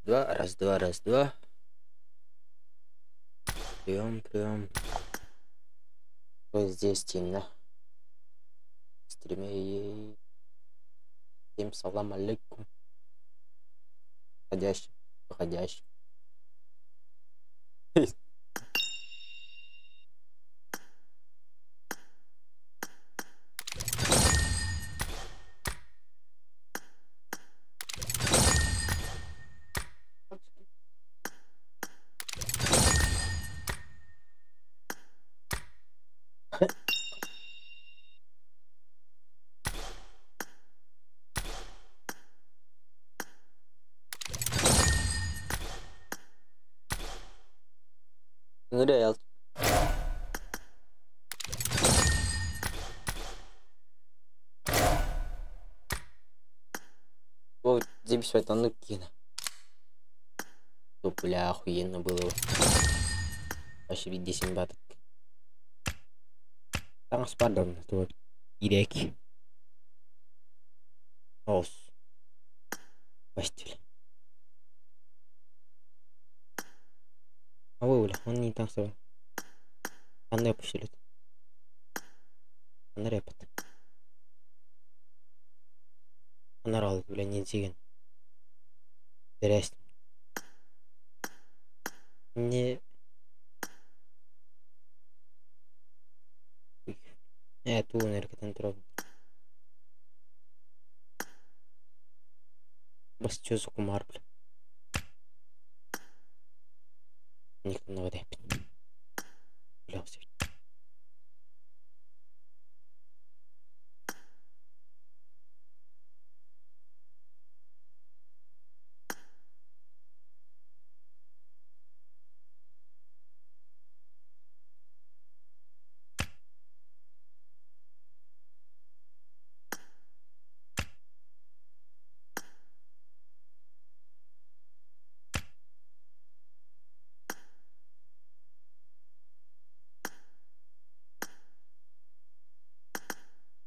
Два, раз, два, раз, два. Прием, прием. Вот здесь темно. Стреме. Всем салам алейкум. Входящий, выходящий. Nereye Вот записывать он кино. Бля, охуенно было. Вообще 10 баток. Там спардон, то ирек. Ос. Постель. А вы, бля, он не там сам. Анда пустили. Анда репет. Анарал, бля, не деген. Интересно. Не... Ту неркетен турап. Бас чөзү кумар, бля. Никто не воде. Бля, все.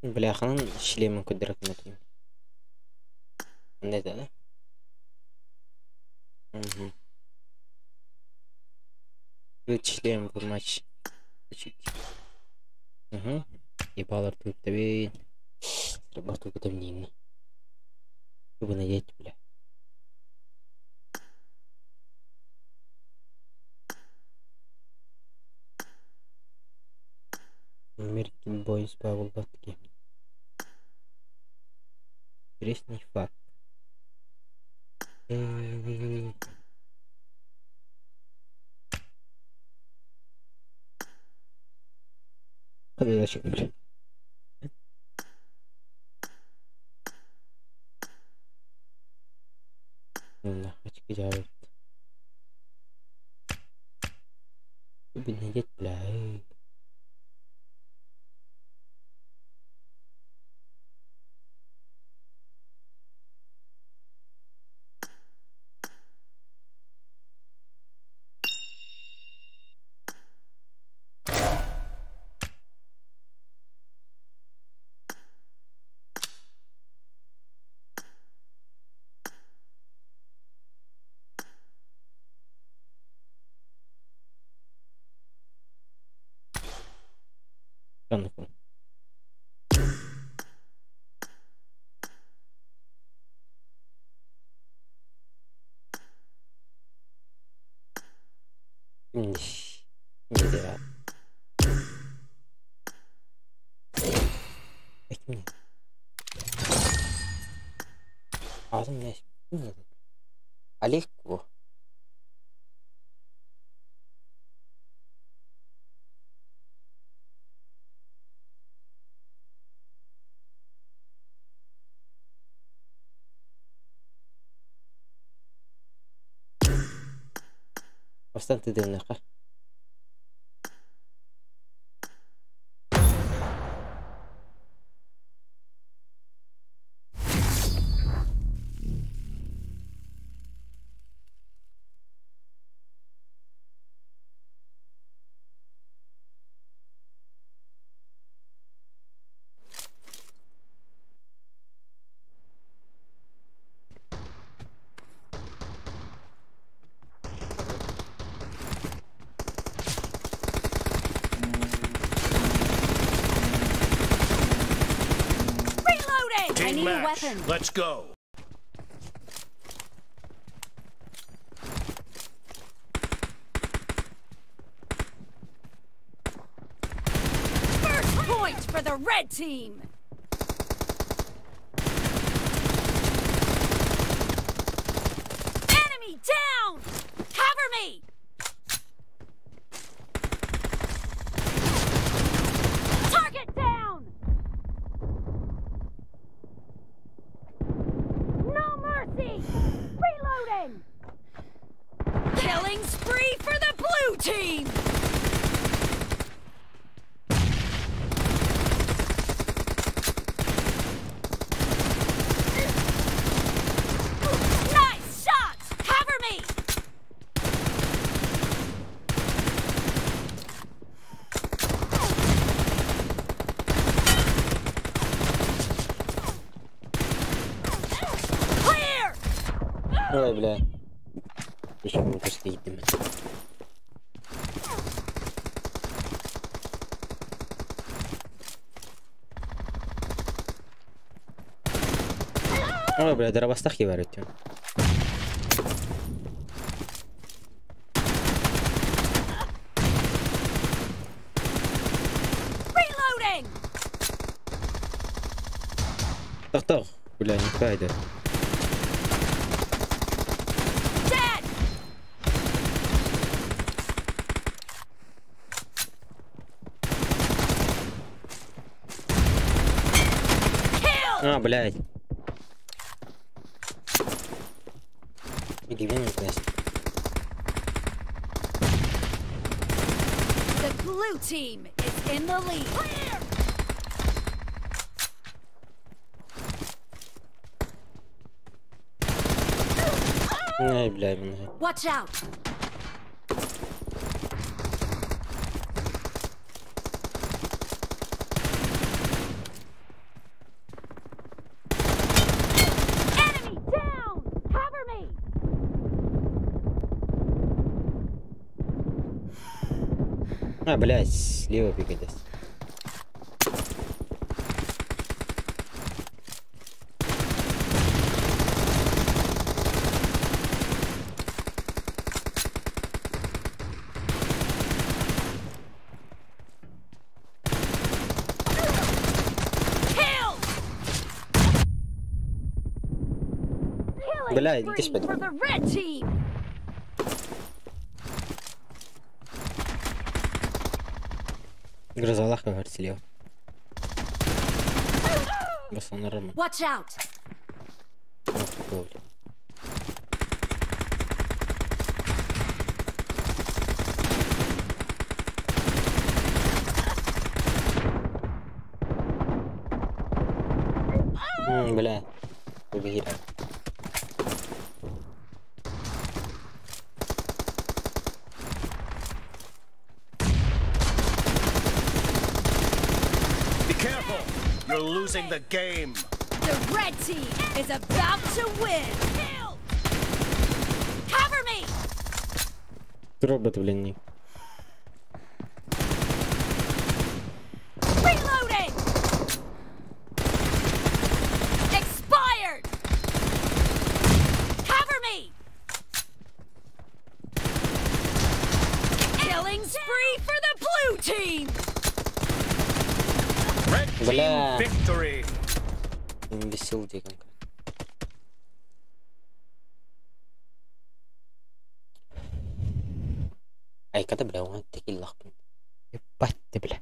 Бля, ханан шлемын көдөрөк метин. Не да? Угу. Тут шлем в матч. Угу. Ебалар тут тебе. Срабатывает это мнение. Чтобы надеть, бля. American Boys Bubble Butt Game. Интересный факт. Зачем, бля? На, очки делают. Надеть, бля. Олег во. Бастан тыдырныха. Need a match. Weapon. Let's go. First point for the red team. Enemy down! Cover me! Target down! No mercy! Reloading! Killing spree for the blue team! Nice shot! Cover me! Clear! Ой, бля. Еще не пустить. Ой, бля, дарабастах кибар өтүн. Reloading! Тохтох. Бля, не файда. Dead! Kill! А, блядь. Иди, блядь. The blue team is in the lead. Clear! Ай, бля, меня. Watch out! Enemy down! Cover me! А, блядь, слева бегать. Kill! Killing Бля, spree иди сюда. for the red team! Грозалах говорит слева. Басанарама. Watch out! Бля. Убери. Be careful. You're losing the game. The red team is about to win! Kill! Cover me! Робот, блин, не. Reloading! Expired! Cover me! Killing spree for the blue team! Red team Бля. Victory. Весел конкретно. Ай, когда, бля, он такие лахпын. Ебать ты, бля.